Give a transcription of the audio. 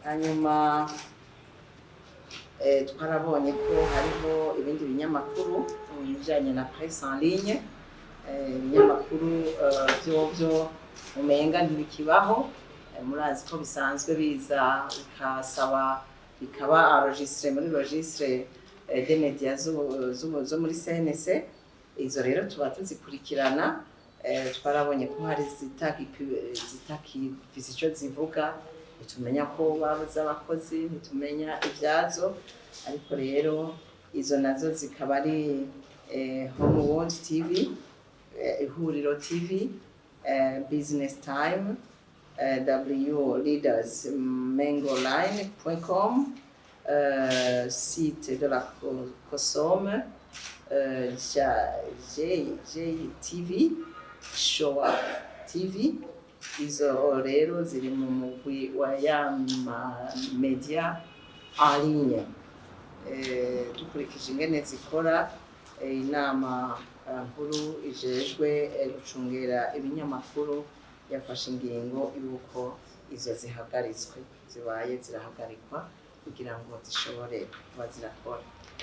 Hanyuma twarabonye ko hariho ibindi binyamakuru mu bijanye na presse en ligne, ibinyamakuru vyovyo umenga ntibikibaho. Murazi ko bisanzwe biza bikasaba bikaba enregistré muri registre des médias zo muri CNC. Izo rero tuba tuzikurikirana. Twarabonye ko hari zitakifise ico zivuga, ntitumenya ko babuze abakozi, ntitumenya ibyazo. Ariko rero izo nazo zikaba ari Home World TV, Ihuriro TV, Business Time, W Leaders Mengoline.com, site de la Cosome, JTV, Show Up TV. Izo rero ziri mu mugwi wa ya ma media en ligne. Dukurikije ingene zikora, inama nkuru ijejwe gucungera ibinyamakuru yafashe ingingo y'uko izo zihagaritswe, zibaye zirahagarikwa kugira ngo zishobore kuba zirakora.